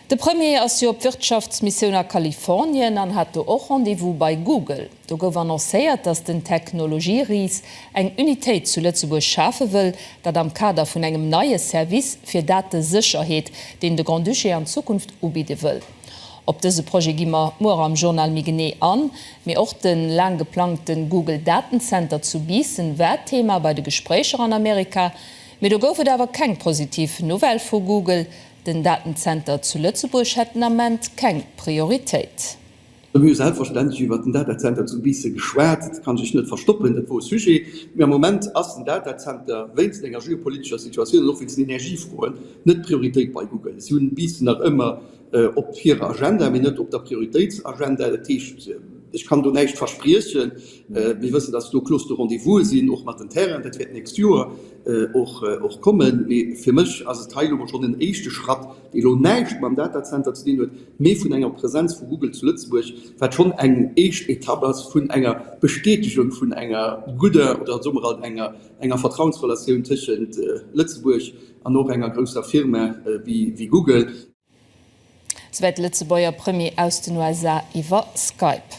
De Premier ass jo op Wirtschaftsmissioun a Kalifornien an hat do och Rendez-vous bei Google. Do gouf annoncéiert, datt den Technologieris eng Unitéit zu Lëtzebuerg schafe wëll, dat am Kader vun engem neie Service fir Datesécherheet, deen de Grand-Duché an Zukunft ubidde wëll. Op dëse Projet gi mer muer am Journal méi genee an. Mee och de laang geplangte Google-Datenzenter zu Biissen war Thema bei de Gespréicher an Amerika. Mee do gouf et awer keng positiv Nouvelle vu Google. Den Datenzenter zu Lëtzebuerg hätt den Ament keng Prioritéit. Mir hu selbstverständlech iwwert den Datacenter zu Biissen geschwat. Dat kann ech net verstoppen, dat wor e Sujet. Mee am Moment ass den Datacenter wéinst enger geopolitescher Situatioun an och wéinst den Energiefroen net d'Prioritéit bei Google. Si hunn Biissen nach ëmmer op hirer Agenda, mee net op der Prioritéitsagenda. Dat heescht, ech kann do näischt verspriechen. Mir wëssen, dass do Clauses de rendez-vous sinn, och mat den Terrainen. Dat wäert d'nächst Joer och kommen. Mee fir mech ass et hei elo mol schonn en éischte Schratt, dee elo näischt mam Datacenter ze dinn huet, mee vun enger Presenz vu Google zu Lëtzebuerg, wat schonn eng éischt Etapp ass vun enger Bestätegung vun enger gudder oder soe mer alt enger enger Vertrauensrelatioun tëschent Lëtzebuerg an och enger grousser Firma wéi Google. Souwäit de Lëtzebuerger Premier aus den USA iwwer Skype.